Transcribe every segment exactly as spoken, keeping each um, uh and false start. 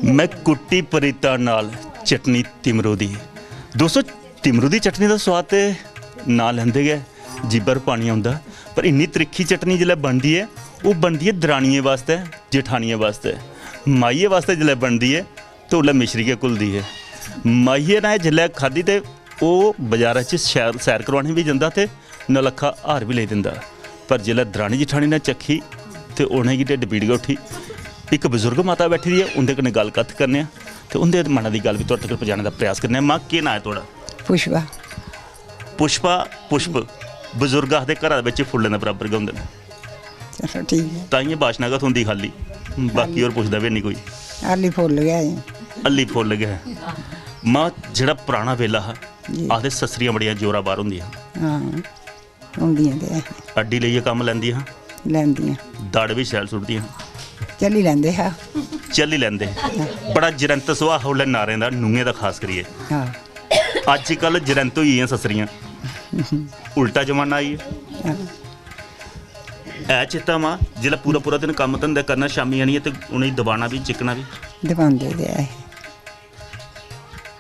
मैं कुट्टी परीता नाल चटनी तिमरू दी। दोस्तो, तिमरू दी चटनी दा स्वाद ते नां लैंदे गै जीभा पर पानी औंदा, पर इन्नी त्रिक्खी चटनी जिसलै बनदी ऐ, ओह् बनदी ऐ दरानियें बास्तै, जठानियें बास्तै। माइये बास्तै जिसलै बनदी ऐ, ते उसलै मिश्री गै घुलदी ऐ। माइये ने जिसलै खाद्धी ते ओह् बजारा च शैर, सैर करोआने बी जंदा ते नौलक्खा हार बी लेई दिंदा। पर जिसलै दरानी जठानी ने चक्खी ते उ'नेंगी ढिड्ड पीड़ गै उठी। इक बजुर्ग माता बैठी दी ऐ, उं'दे कन्नै गल्ल कत्थ करने आं ते उं'दे मनै दी गल्ल बी तुआढ़े तगर पजाने दा प्रयास करने आं। मां, केह् नांऽ ऐ तुआढ़ा? पुष्पा। पुष्पा, पुष्प, बजुर्ग आखदे घरा दे बिच्च फुल्लें दे बराबर गै होंदे न। चलो, ठीक ऐ। ताइयें बाशना गै थ्होंदी खाल्ली, बाकी होर पुछदा बी हैनी कोई। हाल्ली फुल्ल गै ऐ। हल्ली फुल्ल गै। मां, जेह्ड़ा पराना बेल्ला हा, जी। आखदे सस्सरियां बड़ियां जोरा बार होंदियां। हां, होंदियां ते ऐ। अड्डी लेइयै कम्म लैंदियां हां। लैंदियां। दड़ बी शैल सुट्टदियां हां। चली लैंदे हा। चली लैंदे। बड़ा जरैंत सुभाऽ हा उसलै नारें दा, नूहें दा खास करियै। हां। अज्जकल जरैंत होई गेइयां सस्सरियां। उल्टा जमाना आई गेआ। हां। है चेता मां, जिसलै पूरा पूरा दिन कम्म धंधा करना, शामीं आनियै ते उ'नेंगी दबाना बी, चिक्कना बी। दबांदे ते ऐ हे।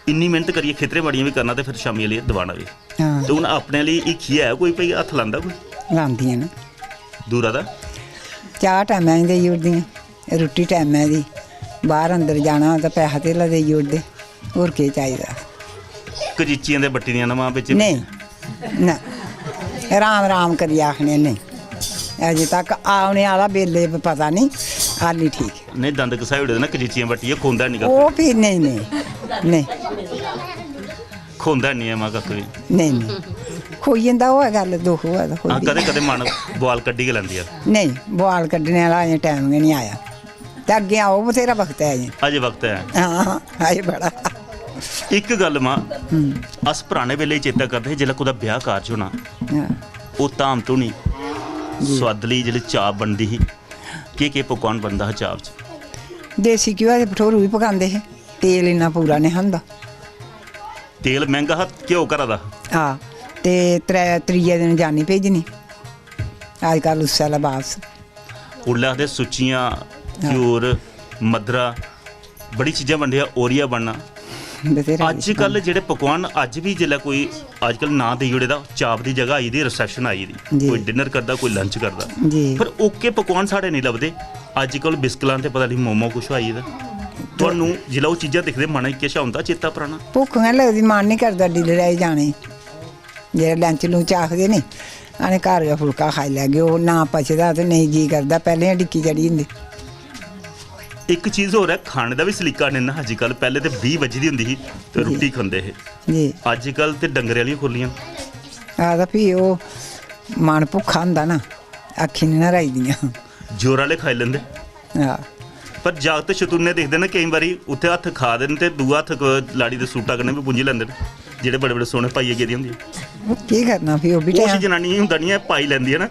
इन्नी मेह्नत करियै खेतरे बाड़ियां बी करना ते फिर शामीं आह्लियै दबाना बी। हां। ते हून अपने आह्ली हीखी ऐ कोई, भाई हत्थ लांदा कोई? लांदियां न। दूरा दा? चाह् टैमै दी देई ओड़दियां, रुट्टी टैमै दी, बाह्र अंदर जाना होऐ तां पैहा धेला देई ओड़दे, होर केह् चाहिदा? कजीचियां ते बट्टी दियां न मां बिच? नेईं, ना, राम राम करियै आखने नेईं। अजें तक औने आह्ला बेल्ले प-, पता निं, हाली ठीक। नेईं, दंद घसाई ओड़े दे ना, कजीचियां बट्टियै, खौंदा निं कक्ख। ओह् फ्ही नेईं, नेईं, नेईं। खौंदा निं ऐ मां कक्ख बी। नेईं, नेईं। खोई जंदा होऐ गल्ल, दुख होऐ तां खोई हां, जंदा। कदें-कदें मन बुआल कड्ढी गै लैंदी ऐ। नेईं, बुआल कड्ढने आह्ला अजें टैम गै निं आया। ते अग्गें आओ, बथ्हेरा वक्त ऐ अजें। अजें वक्त ऐ। हां, अजें बड़ा। इक गल्ल मां, हम्म। अस पराने बेल्ले च चेता करदे हे, जिसलै कुतै ब्याह कारज होना, हां। ओह् धाम धूनी, जी। सोआदली जेल्लै चाप बनदी ही, केह् केह् पकवान बनदा हा चाप च? देसी घ्योआ दे भठोरू बी पकांदे हे, तेल इन्ना पूरा नेईं हा होंदा। तेल मैंह्गा हा, घ्यो घरा दा। हां, ते त्रै, त्रिये दिन जानी भेजनी। अजकल उस्सै लै बापस। उसलै आखदे सुच्चियां, हां। घ्यूर, मद्धरा, बड़ी चीजां बनदियां, ओरिया बनना। बथ्हेरा किश अज्जकल बनदा। जेह्ड़े पकवान अज्ज बी जिसलै कोई अज्जकल नांऽ देई ओड़े दा, चाप दी जगह आई दी, रिसेप्शन आई दी, जी। कोई डिनर करदा, कोई लंच करदा। जी। पर ओके पकवान साढ़े नेईं लभदे। अज्जकल बिस्कलां ते पता निं मोमो कुछ आई गेदा। तुहानू जिसलै ओह् चीजां दिखदे, मनै च किश औंदा चेता पराना? भुक्ख गै लगदी, मन निं करदा डिनरै गी जाने गी। जेह्ड़ा लंच लुंच आखदे नी, असें घर गै फुलका खाई लैगे, ओह् ना पचदा ते नेईं जी करदा, पैह्लें गै डिक्की चढ़ी जंदी। इक चीज होर ऐ, खाने दा बी सलीका नेईं ना अज्जकल, पैह्लें ते बीह् बज्जी दी होंदी ही ते जी। रुट्टी खंदे हे। जी। अज्जकल ते डंगरे आह्लियां खुरलियां। हां, ते फ्ही ओह् मन भुक्खा होंदा ना, अक्खीं निं ना राई दियां। जोर आह्ले खाई लैंदे। हां। पर जागत शतुन्ने दिखदे न, केईं बारी उत्थै हत्थ खा दे न ते दूआ हत्थ क-, लाड़ी दे सूटा कन्नै बी पुंजी लैंदे न, जेह्ड़े बड़े-बड़े सोह्ने पाइयै गेदी होंदी। केह् करना फ्ही, ओह् बी उस टैम। जनानी गी होंदा निं ऐ, पाई लैंदी ऐ ना,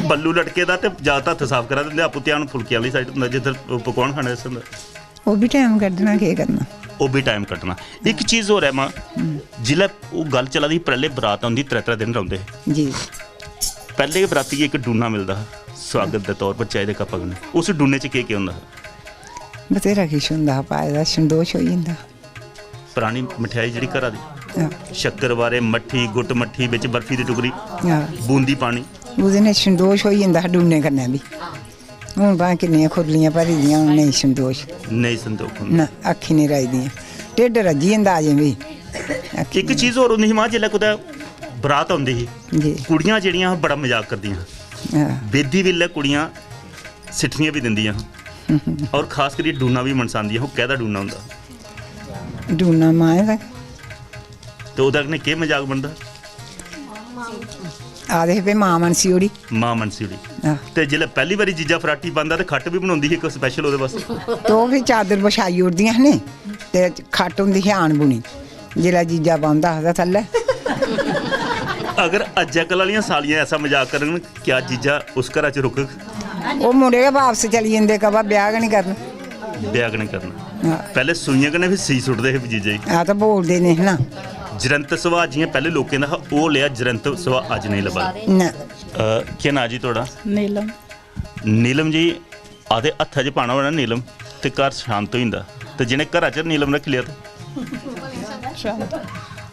बल्लू लटके दा ते जागत हत्थ साफ करा दे होंदे, आपूं ध्यान फुलके आह्ली साइड होंदा, जिद्धर पकौन खाने आस्तै होंदा। ओह् बी टैम कड्ढना, केह् करना। ओह् बी टैम कड्ढना। इक चीज होर ऐ मां, हम्म। जिसलै ओह् गल्ल चला दी ही, पैह्ले बरात औंदी, त्रै त्रै दिन रौंह्दे हे। जी। पैह्ले गै बराती गी इक डूना मिलदा हा, सुआगत दे तौर पर चाही दे कप्पा कन्नै। उस डूने च केह् केह् होंदा हा? बथ्हेरा किश होंदा हा पाए दा, संदोश होई जंदा हा। परानी मठेआई जेह्ड़ी घरा दी, हां। शक्करवारे, मट्ठी, गुट्ट मट्ठी, बिच बर्फी दी टुकड़ी, हां। बूंदी पानी। ओह्दे नै संदोश होई जंदा हा डूने कन्नै बी। हून भाएं किन्नियां खुरलियां भरी दियां, हून नेईं संदोश। नेईं संदोख होंदा। ना, अक्खीं निं राई दियां। ढिड्ड रज्जी जंदा अजें बी। अक्खीं इक निं चीज होर होंदी ही मां, जिसलै कुतै बरात औंदी ही, जी। कुड़ियां जेह्ड़ियां बड़ा मजाक करदियां हां। हां। बेदी बेल्लै कुड़ियां सिट्ठियां बी दिंदियां हां। और खास करियै डूना बी मनसांदियां हां। ओह् कैह्दा डूना होंदा? डूना माएं दा। ते ओह्दे कन्नै केह् मजाक बनदा? आखदे हे, "भई मां मनसी ओड़ी।" मां मनसी ओड़ी। आह। ते जिसलै पैह्ली बारी जीजा फराटी पांदा ते खट्ट बी बनोंदी ही इक स्पैशल ओह्दे बास्तै। ते ओह् फ्ही चादर बछाई ओड़दियां हियां नी, ते खट्ट होंदी ही आन बुनी। जिसलै जीजा पांदा हा ते थल्लै। अगर अज्जै कल्लै आह्लियां सालियां ऐसा मजाक करन, क्या जीजा उस घरा च रुकग? ओह् मुड़े गै बापस चली जंदे, कवा ब्याह् गै निं करना। ब्याह् गै निं करना। हां। पैह्लें सूइयें कन्नै बी सी सुट्टदे हे जीजे गी। हां, ते बोलदे निं हे ना। जरैंत सुभाऽ जि'यां पैह्लें लोकें दा हा, ओह् लेआ जरैंत सुभाऽ अज्ज नेईं लब्भा दा। ना। अ, केह् नांऽ जी थुआढ़ा? नीलम। नीलम जी, आखदे हत्था च पाना होऐ ना नीलम, ते घर शांत होई जंदा। ते जि'नें घरा च नीलम रक्खी लेआ ते शांत।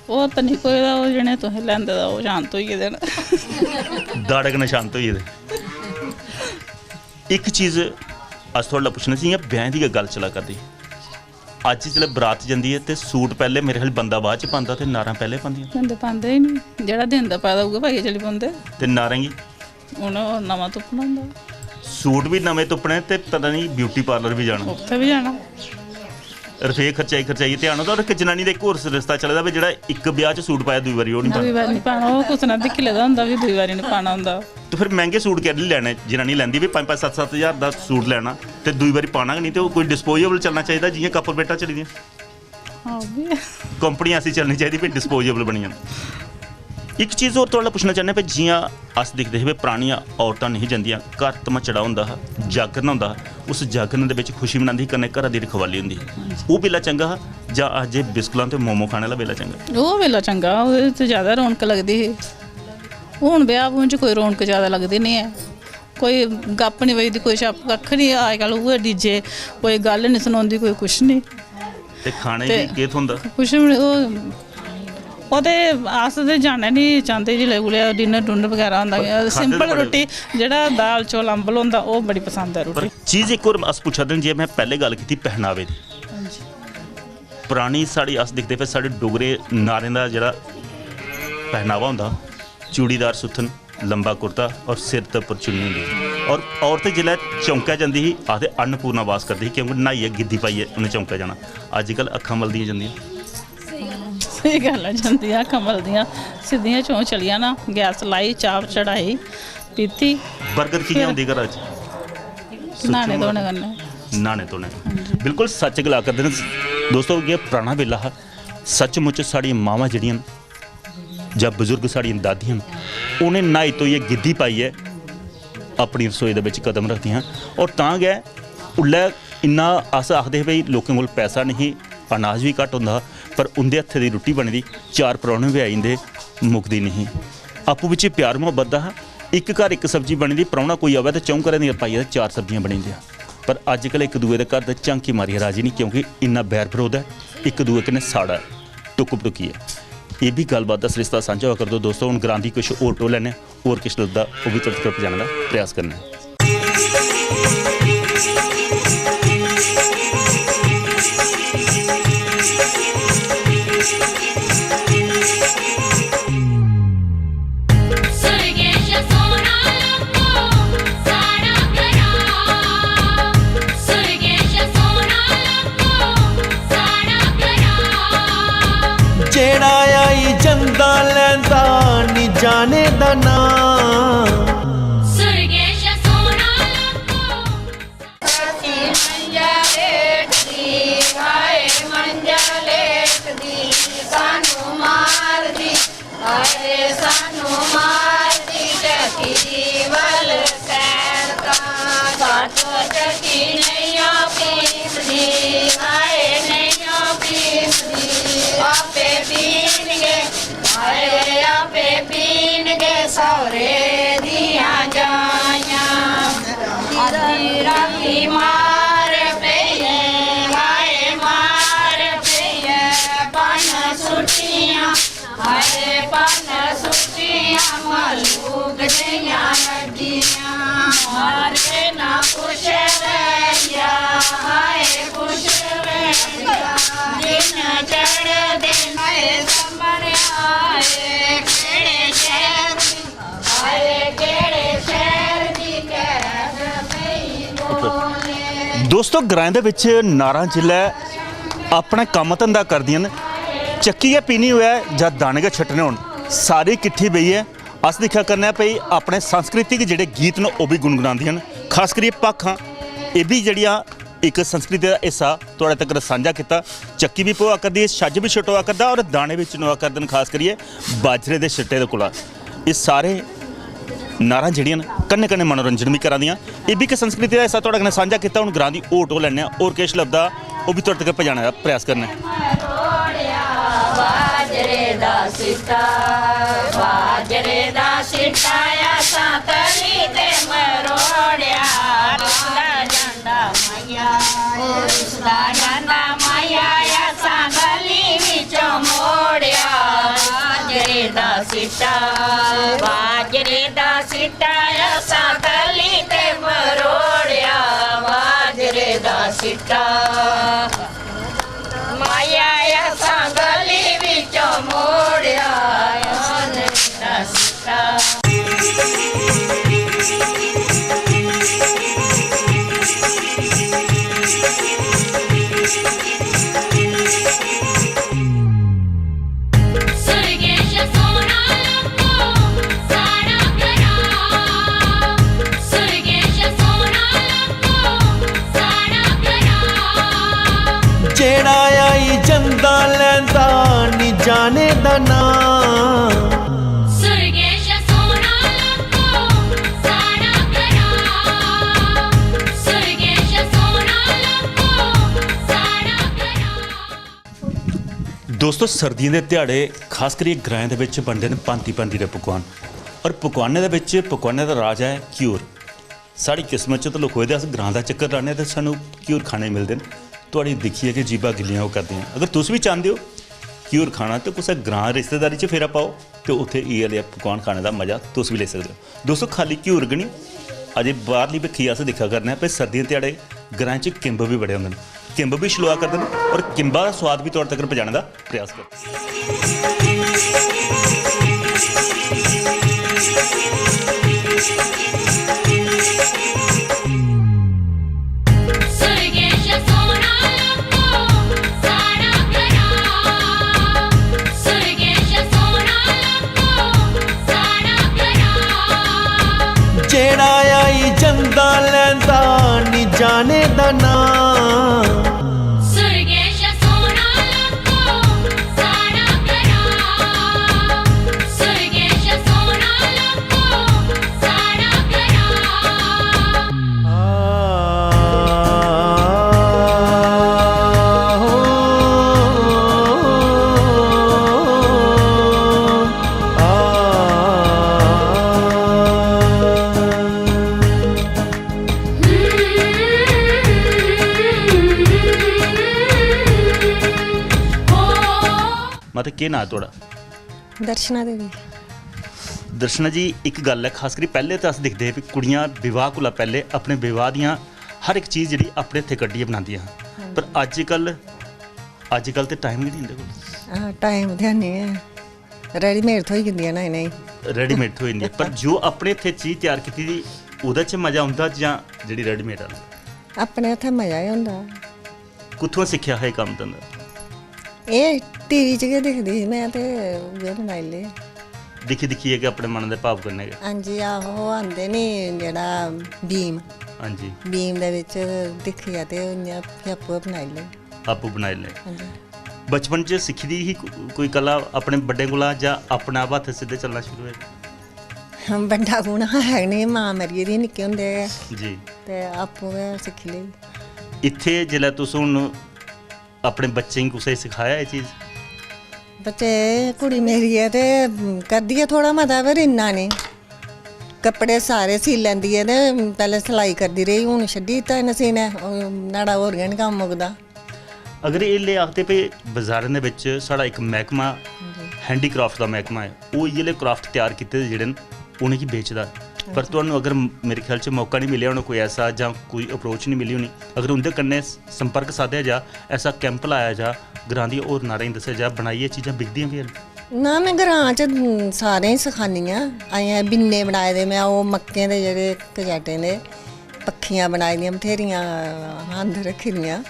ओह् ते निं कोई दा, ओह् जि'नें तुसें लैंदे दा ओह् शांत होई गेदे न। दाड़े कन्नै शांत होई गेदे। इक चीज अस थुआढ़े कोला पुच्छना सी, इ'यां ब्याहें दी गै गल्ल चला करदी। अज्ज जिसलै बरात जंदी ऐ ते सूट पैह्ले मेरे ख्याल बंदा बाद च पांदा ते नारां पैह्ले पांदियां। बंदे पांदे गै निं, जेह्ड़ा दिन दा पाए दा उ'ऐ पाइयै चली पौंदे। ते नारें गी हून ओह् नमां तुप्पना होंदा। सूट बी नमें तुप्पने ते पता निं ब्यूटी पार्लर बी जाना। उत्थै बी जाना। रपेऽ खर्चाई खर्चाइयै ते आना होंदा। और इक जनानी दा इक होर रिश्ता चले दा भाई, जेह्ड़ा इक ब्याह च सूट पाया दूई बारी ओह् निं दूई पाना। बारी निं पाना, ओह् कुसै ने दिक्खी लेदा होंदा, फ्ही दूई बारी निं पाना होंदा। ते फिर मैंह्गे सूट कैह्ली लैने? जनानी लैंदी भाई पंज पंज सत्त सत्त ज्हार दा सूट लैना ते दूई बारी पाना गै निं, ते ओह् कोई डिस्पोजेबल चलना चाहिदा, जि'यां कप प्लेटां चली दियां। हां, ओह् बी ऐ। कंपनी ऐसी चलनी चाहिदी भाई डिस्पोजेबल बनी जान। इक चीज होर थुआढ़े कोला पुच्छना चाह्न्ने भाई, जि'यां अस दिखदे हे भाई परानियां औरतां नेईं जंदियां, घर धमाचड़ा होंदा हा, जागरण होंदा हा, उस जागरण दे बिच खुशी मनांदी ही, कन्नै घरा दी रखवाली होंदी ही। ओह् बेल्ला चंगा हा जां अज्ज एह् बिस्कुलां ते मोमो खाने आह्ला बेल्ला चंगा? ओह् बेल्ला चंगा हा, ओह्दे च जैदा रौनक लगदी ही। हून ब्याह् ब्यूह् च कोई रौनक जैदा लगदी निं ऐ, कोई गप्प निं बजदी, कोई शप्प कक्ख निं। अजकल उ'ऐ डीजे, कोई गल्ल निं सनोंदी, कोई कुछ निं। ते खाने ते गी केह् थ्होंदा? कुछ बी निं, ओह् ओह् ते अस ते जाना निं चांह्दे जिसलै कुतै डिनर डुनर बगैरा होंदा। पर खाद्धे ते सिंपल बड़े रुट्टी, जेह्ड़ा दाल चौल अम्बल होंदा, ओह् बड़ी पसंद ऐ पर रुट्टी। चीज इक होर अस पुच्छा दे न, जे में पैह्ले गल्ल कीती पहनावे दी। परानी साढ़ी अस दिखदे पे साढ़े डोगरे नारें दा जेह्ड़ा पहनावा होंदा, चूड़ीदार सुत्थन, लंबा कुर्ता और सिर दे उप्पर चुन्नी होंदी ही। और औरत जिसलै चौंकै जंदी ही, आखदे अन्नपूर्णा वास करदी ही, क्योंकि न्हाइयै गिद्धी पाइयै उ'नें चौंकै जाना। अज्जकल अक्खां मलदियां जंदियां। स्हेई गल्ल ऐ, जंदियां अक्खां मलदियां, सिद्धियां चौं चली जाना, गैस लाई, चाह् चढ़ाई, पीती। बरकत कि'यां फिर होंदी घरा च? न्हाने धोने कन्नै। न्हाने धोने। बिल्कुल सच्च गला करदे न दोस्तो, एह् पराना बेल्ला हा। सचमुच साढ़ियां मावां जेह्ड़ियां न जां बजुर्ग साढ़ियां दादियां न, उ'नें न्हाई धोइयै गिद्धी पाइयै अपनी रसोई दे बिच कदम रखदियां। और तां गै उल्लै इन्ना अस आखदे हे भई लोकें कोल पैसा नेईं ही, अनाज बी घट्ट होंदा हा, पर उं'दे हत्थै दी रुट्टी बनी दी, चार परौह्ने बी आई जंदे हे, मुकदी नेईं ही। आपूं बिच्चें प्यार मुहब्बत दा हा। इक घर इक सब्जी बनी दी, परौह्ना कोई आवै ते च'ऊं घरें दियां पाइयै ते चार सब्जियां बनी जंदियां। पर अज्जकल इक दूए दे घर ते झांकी मारियै राजी निं, क्योंकि इन्ना बैर बरोध ऐ इक दूए कन्नै, साढ़ा ऐ टुक्क पटुक्की ऐ। एह् बी गल्लबात दा सरिस्ता सांझा होआ करदो दोस्तो। हून ग्रां दी किश होर टोह् लैने, होर किश लभदा ओह् बी तुआढ़े तगर पजाने दा प्रयास करने आं। सुरगेश सोना लब्भो साढ़ा ग्रां। सुरगेश सोना लब्भो साढ़ा ग्रां। जेह्ड़ा आई जंदा लैंदा नी जाने दा नां। सुरगेश सोना लब्भो। असी मंजा लेटदी, हाय मंजा लेटदी, सानू मारदी। हाय सानू मारदी चक्की वल सैर तां, साथों चक्की नैया पीसदी। हाय नैया पीसदी, आपे पीन गए। हाय आपे पीन गए सौरे दियां जाइयां। अद्धी राती मार पेइये, हाय मार पेइये, पन सुट्टियां। हाय पन सुट्टियां मलूक दियां लग्गियां। मारे ना कुछ रैया, हाय कुछ रैया। दिन चढ़दे हाय समर आए, केड़े शहर दी, हाय केड़े शहर दी कैद पई बोले। दोस्तो, ग्राएं दे बिच नारां जिसलै अपना कम्म धंधा करदियां न, चक्की गै पीनी होऐ जां दाने गै छट्टने होन, सारी किट्ठी बेहियै अस दिक्खा करने आं भई अपने सांस्कृतिक जेह्ड़े गीत न ओह् बी गुनगुनांदियां न। खास करियै भाखां, एह् बी जेह्ड़ियां इक संस्कृति दा हिस्सा थुआढ़े तगर सांझा कीता। चक्की बी पोआ करदी ऐ, छज्ज बी छटोआ करदा और दाने बी चनोआ करदे न, खास करियै बाजरे दे छिट्टे दे कोला। एह् सारे नारां जेह्ड़ियां न, कन्नै कन्नै मनोरंजन बी करा दियां। एह् बी इक संस्कृति दा हिस्सा थुआढ़े कन्नै सांझा कीता। हून ग्रां दी होर टोह् लैन्ने आं, होर किश लभदा ओह् बी थुआढ़े तगर पजाने दा प्रयास करने आं। बाजरे दा सिट्टा, बाजरे दा सिट्टा असां तली ते मरोड़िया। रुसदा जंदा मैया, रुसदा जंदा सिट्टा, बाजरे दा सिट्टा, असां तली ते मरोड़िया, बाजरे दा सिट्टा। माया असां गली विचों मोड़िया, बाजरे दा सिट्टा। सुरगेश सोना लक्को साड़ा करा, सुरगेश सोना लक्को साड़ा करा। जेड़ा आई जंदा लैंदा नी जाने दा नां। सुरगेश सोना लक्को साड़ा करा, सुरगेश सोना लक्को साड़ा करा। दोस्तो, सर्दियें दे ध्याड़े खास करियै ग्राएं दे बिच बनदे न भांति-भांति दे पकवान, और पकवानें दे बिच पकवानें दा राजा ऐ घ्यूर। साढ़ी किस्मत च ते लखोए दे अस ग्रां दा चक्कर लाने ते सानू घ्यूर खाने मिलदे न। तुआढ़ी दिक्खियै गै जीभां गिल्लियां ओह् करदियां। अगर तुस बी चांह्दे ओ घ्यूर खाना ते कुसै ग्रां रिश्तेदारी च फेरा पाओ ते उत्थै इ'यै लेहा पकवान खाने दा मजा तुस बी लेई सकदे ओ। दोस्तो, खाली घ्यूर गै निं, अजें बाह्रली बक्खी अस दिक्खा करने आं भई सर्दियें ध्याड़े ग्राएं च किंब बी बड़े होंदे न। किंब बी छलोआ करदे न और किंबा दा सोआद बी तुआढ़े तगर पजाने दा प्रयास करदे न। सुरगेश सोना लक्को साड़ा करा, सुरगेश सोना लक्को साड़ा करा। जेड़ा आई जंदा लैंदा नी जाने दा नां। सुरगेश सोना लक्को साड़ा करा, सुरगेश सोना लक्को साड़ा करा। माता, केह् नांऽ थुआढ़ा? दर्शना देवी। दर्शना जी, इक गल्ल ऐ, खास करी पैह्ले ते अस दिखदे हे कि कुड़ियां विवाह कोला पैह्ले अपने विवाह दियां हर इक चीज जेह्ड़ी अपने हत्थें कड्ढियै बनांदियां हां। हां पर जी। अज्जकल, अज्जकल ते टाइम गै निं इं'दे कोल। हां, टाइम ते हैनी ऐ, रेडीमेड थ्होई जंदियां ना इ'नेंगी। रेडीमेड थ्होई जंदियां, पर जो अपने हत्थें चीज त्यार कीती दी, ओह्दे च मजा औंदा जां जेह्ड़ी रेडीमेड आह्ली? अपने हत्थें मजा गै होंदा। कुत्थुआं सिक्खेआ हा एह् कम्म धंधा? एह् टीवी च गै दिखदी ही में ते उ'ऐ बनाई ले। दिक्खी दिक्खियै गै अपने मन दे भाव कन्नै गै? हां जी, आहो, ओह् आंदे नी जेह्ड़ा बीम। हां जी। बीम दे बिच दिक्खियै ते इ'यां फ्ही आपूं गै बनाई ले। आपूं बनाई ले। हां जी। बचपन च सिक्खी दी ही को-, कोई कला अपने बड्डें कोला जां अपने आप हत्थ सिद्धे चलना शुरू होए? बड्डा कु'न हा, है नी, मां मरी गेदी ही निक्के होंदे गै। जी। ते आपूं गै सिक्खी लेई। इत्थै जिसलै तुस हून अपने बच्चें गी कुसै गी सखाया एह् चीज? बच्चे, कुड़ी मेरी ऐ ते करदी ऐ थोह्ड़ा मता, पर इन्ना नेईं। कपड़े सारे सी लैंदी ऐ ते पैह्लें सलाई करदी रेही, हून छड्डी दित्ता इ'न्नै सीना, ओह् न्हाड़ा होर गै निं कम्म मुकदा। अगर एह् ले आखदे भई बाजारें दे बिच साढ़ा इक मैह्कमा जी। हैंडीक्राफ्ट दा मैह्कमा ऐ, ओह् इ'यै ले क्राफ्ट त्यार कीते दे जेह्ड़े न, उ'नेंगी बेचदा। पर अच्छा। तुहानू अगर म-, मेरे ख्याल च मौका निं मिलेआ होना कोई ऐसा जां कोई अप्रोच निं मिली होनी, अगर उं'दे कन्नै स-, संपर्क साधेआ जा, ऐसा कैंप लाया जा, ग्रां दियां होर नारें गी दस्सेआ जा, बनाइयै चीजां बिकदियां बी हैन। ना, में ग्रां च, उम, सारें गी सखानी आं। अजें बिन्ने बनाए दे में, ओह् मक्कें दे जेह्ड़े कजाटें दे, पक्खियां बनाई दियां बथेरियां, हंद रक्खी दियां।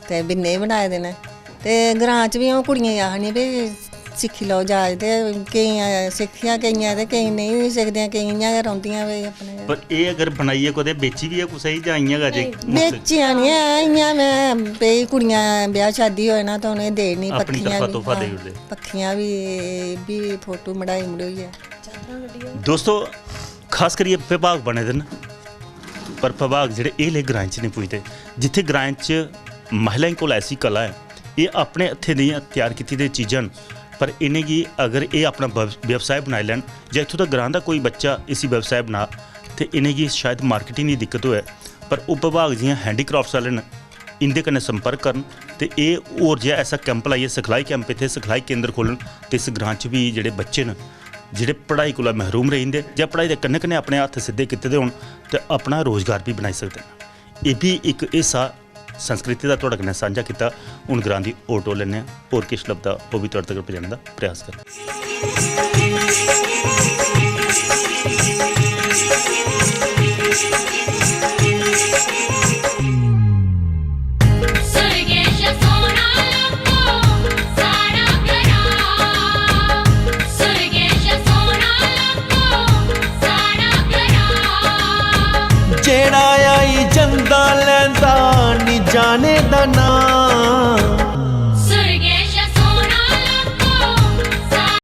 ते बिन्ने बी बनाए दे न। ते ग्रां च बी अ'ऊं कुड़ियें गी आखनी भई सिक्खी लैओ जाच, ते केइयें सिक्खेआ, केइयें ते केईं नेईं बी सिखदियां, केईं इ'यां गै रौंह्दियां भई अपने। पर एह् अगर बनाइयै कुतै बेची बी ऐ कुसै गी जां इ'यां गै अजें नेईं, मुफ्त? बेचियां निं ऐ, इ'यां में भई कुड़ियां ब्याह् शादी होए ना ते उ'नेंगी देई ओड़नी, अपनी पक्खियां तरफा बी, तोहफा हां, देई ओड़दे। पक्खियां बी, एह् बी फोटो मढ़ाई मढ़ूइयै। दोस्तो, खास करियै विभाग बने दे न, पर विभाग जेह्ड़े एह् लेह् ग्राएं च निं पुजदे। जित्थै ग्राएं च महिलाएं कोल ऐसी कला ऐ, एह् अपने हत्थें दियां त्यार कीती दियां चीजां न, पर इ'नेंगी अगर एह् अपना व्यव-, व्यवसाय बनाई लैन, जां इत्थूं दा ग्रां दा कोई बच्चा इसी व्यवसाय बना, ते इ'नेंगी शायद मार्केटिंग दी दिक्कत होऐ, पर ओह् विभाग जि'यां हैंडीक्राफ्ट्स आह्ले न, इं'दे कन्नै संपर्क करन ते एह् होर जेहा ऐसा कैंप लाइयै, सिखलाई कैंप इत्थै सिखलाई केंद्र खोलन ते इस ग्रां च बी जेह्ड़े बच्चे न, जेह्ड़े पढ़ाई कोला महरूम रेही जंदे जां पढ़ाई दे कन्नै कन्नै अपने हत्थ सिद्धे कीते दे होन ते अपना रोजगार बी बनाई सकदे न। एह् बी इक हिस्सा संस्कृति दा थुआढ़े कन्नै सांझा कीता। हून ग्रां दी होर टोह् लैन्ने आं, होर किश लभदा ओह् बी थुआढ़े तगर पजाने दा प्रयास करने आं। जेड़ा आई जंदा लैंदा नी जाने दा